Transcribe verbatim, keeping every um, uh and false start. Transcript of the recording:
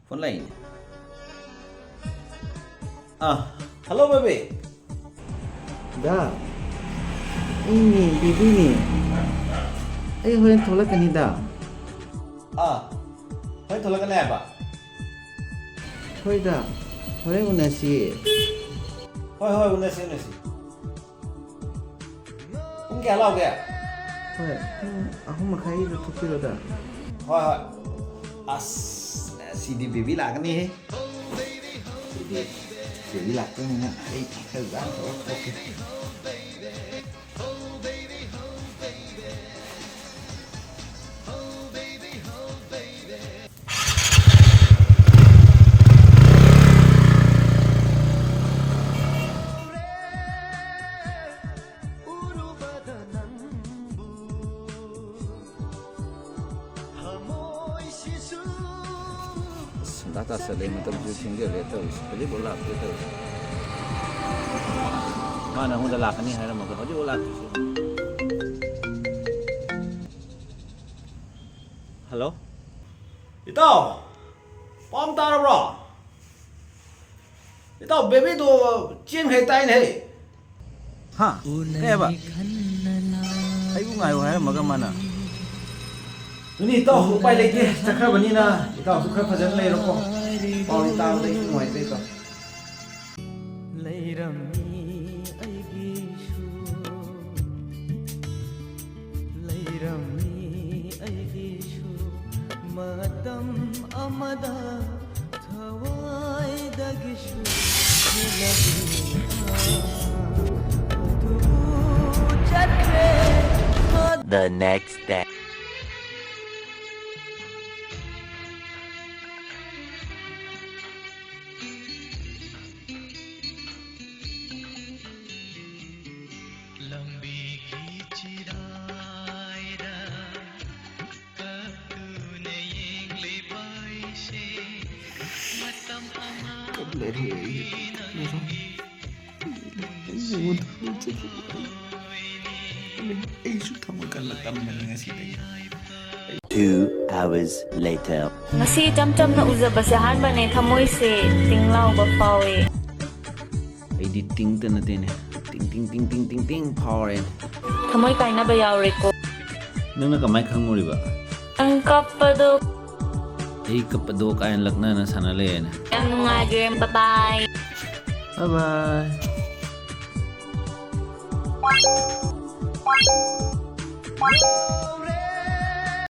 Phone ꯂꯥꯛꯏꯅꯦ꯫ ꯑꯥ, hello baby. ꯗꯥ, ꯑꯩꯅꯦ, ꯕꯦꯕꯤꯅꯦ꯫ ꯑꯩ ꯍꯣꯔꯦꯟ ꯊꯣꯛꯂꯛꯀꯅꯤꯗ꯫ ꯑꯥ, ꯍꯣꯔꯦꯟ ꯊꯣꯛꯂꯛꯀꯅꯤ ꯍꯥꯏꯕ? ꯍꯣꯏꯗ, ꯍꯣꯔꯦꯟ ꯎꯅꯁꯤ꯫ ꯍꯣꯏ, ꯍꯣꯏ, ꯎꯅꯁꯤ, ꯎꯅꯁꯤ꯫ ꯄꯨꯡ ꯀꯌꯥ ꯂꯥꯎꯒꯦ? ꯍꯣꯏ, ꯄꯨꯡ ꯑꯍꯨꯝ ꯃꯈꯥꯏꯗ ꯊꯣꯛꯄꯤꯔꯣꯗ꯫ ꯍꯣꯏ, ꯍꯣꯏ꯫ ꯑꯁ, ꯁꯤꯗꯤ ꯕꯦꯕꯤ ꯂꯥꯛꯀꯅꯤꯍꯦ꯫ ꯁꯤꯗꯤ ꯕꯦꯕꯤ ꯂꯥꯛꯇꯣꯏꯅꯤꯅ ꯑꯩ ꯈꯔ ꯂꯥꯡ ꯇꯧꯔ ꯊꯣꯛꯀꯦ꯫ ꯑꯁ, ꯍꯟꯗꯛ ꯇꯥꯁꯜꯂꯦ, ꯃꯇꯝꯁꯨ ꯊꯦꯡꯖꯜꯂꯦ ꯇꯧꯔꯤꯁꯦ꯫ ꯍꯧꯖꯤꯛꯐꯥꯎ ꯂꯥꯛꯇꯦ ꯇꯧꯔꯤꯁꯦ꯫ ꯃꯥꯅ ꯑꯩꯉꯣꯟꯗ ꯂꯥꯛꯀꯅꯤ ꯍꯥꯏꯔꯝꯃꯒ ꯍꯧꯖꯤꯛꯐꯥꯎ ꯂꯥꯛꯇ꯭ꯔꯤꯁꯦ꯫ ꯍꯜꯂꯣ? ꯏꯇꯥꯎ! ꯄꯥꯎ ꯑꯃ ꯇꯥꯔꯕ꯭ꯔꯣ? ꯏꯇꯥꯎ, ꯕꯦꯕꯤꯗꯣ ꯆꯦꯟꯈ꯭ꯔꯦ ꯇꯥꯏꯅꯦ꯫ ꯍꯥ? ꯀꯩ ꯍꯥꯏꯕ? ꯑꯩꯕꯨ ꯉꯥꯏꯌꯨ ꯍꯥꯏꯔꯝꯃꯒ ꯃꯥꯅ? ꯑꯗꯨꯅꯤ ꯏꯇꯥꯎ, ꯎꯄꯥꯏ ꯂꯩꯇꯦ꯫ ꯆꯠꯈ꯭ꯔꯕꯅꯤꯅ ꯏꯇꯥꯎꯁꯨ ꯈꯔ ꯐꯖꯅ ꯂꯩꯔꯣꯀꯣ꯫ ꯄꯥꯎꯗꯤ ꯇꯥꯕꯗ ꯑꯩꯁꯨ ꯅꯨꯡꯉꯥꯏꯇ꯭ꯔꯦ ꯏꯇꯥꯎ꯫ ꯂꯩꯔꯝꯃꯤ ꯑꯩꯒꯤꯁꯨ, ꯂꯩꯔꯝꯃꯤ ꯑꯩꯒꯤꯁꯨ ꯃꯇꯝ ꯑꯃꯗ ꯊꯋꯥꯏꯗꯒꯤꯁꯨ ꯍꯦꯜꯂꯕꯤ ꯑꯗꯨꯕꯨ ꯆꯠꯈ꯭ꯔꯦ꯫ The next day. ꯂꯝꯕꯤꯒꯤ ꯆꯤꯔꯥꯏꯗ ꯀꯞꯇꯨꯅ ꯌꯦꯡꯂꯤꯕ ꯑꯩꯁꯦ ꯃꯇꯝ ꯑꯃ ꯀꯞꯂꯔꯣꯏ ꯑꯩ, ꯀꯞꯂꯔꯣꯏ꯫ ꯑꯩ ꯅꯉꯣꯟꯗ ꯍꯧꯖꯕ ꯑꯩ, ꯑꯩꯁꯨ ꯊꯕꯛ ꯀꯟꯅ ꯇꯝꯕꯅꯤ ꯉꯁꯤꯗꯒꯤ꯫ Two hours later. ꯉꯁꯤ ꯏꯆꯝ ꯆꯝꯅ ꯎꯖꯕꯁꯦ ꯑꯍꯥꯟꯕꯅꯦ꯫ ꯊꯃꯣꯏꯁꯦ ꯇꯤꯡ ꯂꯥꯎꯕ ꯐꯥꯎꯋꯦ꯫ ꯑꯩꯗꯤ ꯇꯤꯡꯇ ꯅꯠꯇꯦꯅꯦ, ꯇꯤꯡ ꯇꯤꯡ ꯇꯤꯡ ꯇꯤꯡ ꯇꯤꯡ ꯇꯤꯡ ꯐꯥꯎꯔꯦ꯫ ꯊꯃꯣꯏ ꯀꯥꯏꯅꯕ ꯌꯥꯎꯔꯦꯀꯣ꯫ ꯅꯪꯅ ꯀꯃꯥꯏꯅ ꯈꯪꯉꯨꯔꯤꯕ? ꯅꯪ ꯀꯞꯄꯗꯣ ꯑꯩ ꯀꯞꯄꯗꯣ ꯀꯥꯏꯅ ꯂꯛꯅꯅ ꯁꯥꯟꯅ ꯂꯩꯌꯦꯅꯦ꯫ ꯌꯥꯝ ꯅꯨꯡꯉꯥꯏꯈ꯭ꯔꯦ꯫ Bye bye. Bye bye.